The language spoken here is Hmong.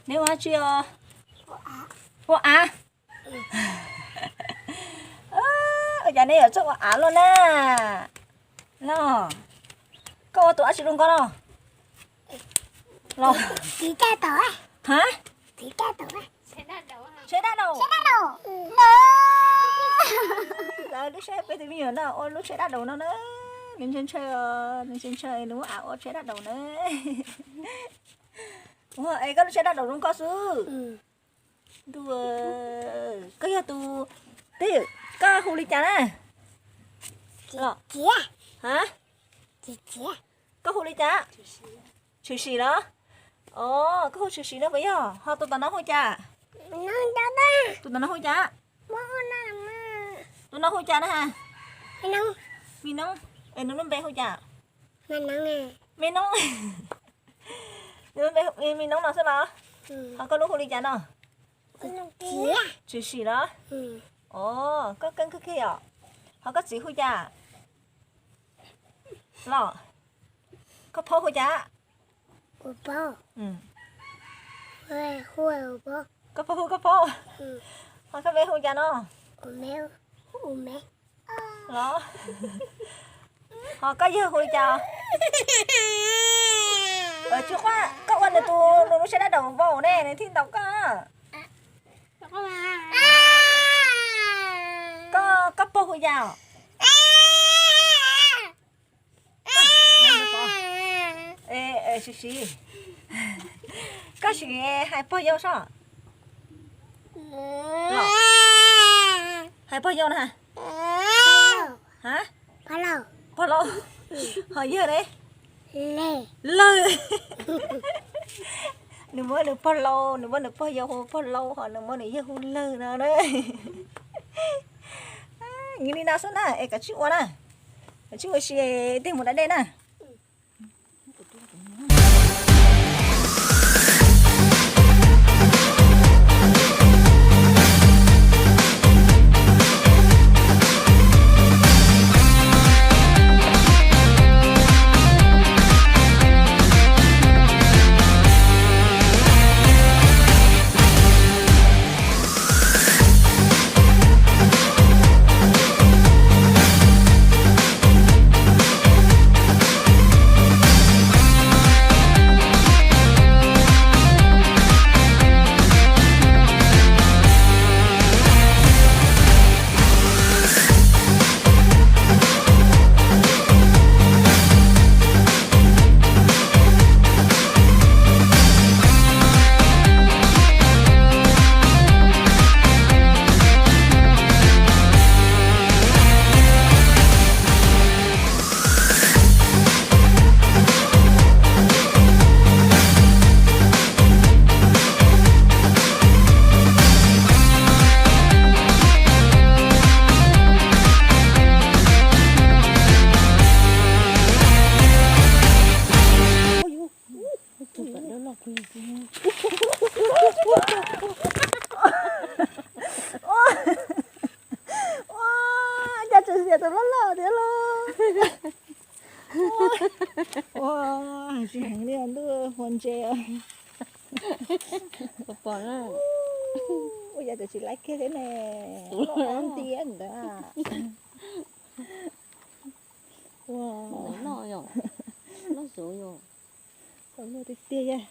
Neb ua dab tsi os? Ua av. Ua cas neb yuav txawj ua av luaj na? Los, koj ua tus dab tsi rau nkauj no? Los, ha? Tsheb dab daus. Lawv lub sab peb tus me nyuam no ua lub tsheb dab daus no na. Nws ntshaw ntshaw, nws ntshaw ntshaw nws muab av ua tsheb dab daus na. Es koj lub tsheb dab daus zoo nkauj xwb. Ntuj, koj yog tus, twb, koj hu li cas na? Los, ha? Koj hu li cas? Tshwm sim los? Os, koj hu Tshwm sim no puas yog? Ho tus tom no hu cas? Tus tom no hu cas? Tus no hu cas na? Me Noob. Es nws lub npe hu cas? Me Noob. Nws lub npe Me Noob no xwb los? Ho koj lub hu li cas no? Tshwm sim los? Os, koj keeb kawg kiag yom. Ho koj txiv hu cas? Los, koj phob hu cas? Koj phob hu koj phob. Ho koj me hu cas no? Los, ho koj yawg hu li cas? Tsis quaj, koj ua nws tus, nws lub tsheb dab daus vau ne, nws thiaj ntaus koj. Koj, koj pog hu cas? Koj sim hais pog yau soj. Hais pog yau na. Pog laus. Ho yawg ne? Lawg. Nws muab nws pog laus, nws muab nws pog yau hu pog laus, ho nws muab nws yawg hu lawg no na. Nws li no xwb na, es kav tsij ua na. Kav tsij ua si, tig mus da dej na. Ua, cas tseem xiam tus loj loj thiab los? Ua, tsis heev li ntuj, hua ntse. Ua cas tseem tsis laib kiag thiab ne? Loj ntiab ntawd. Ua, loj tiag tiag.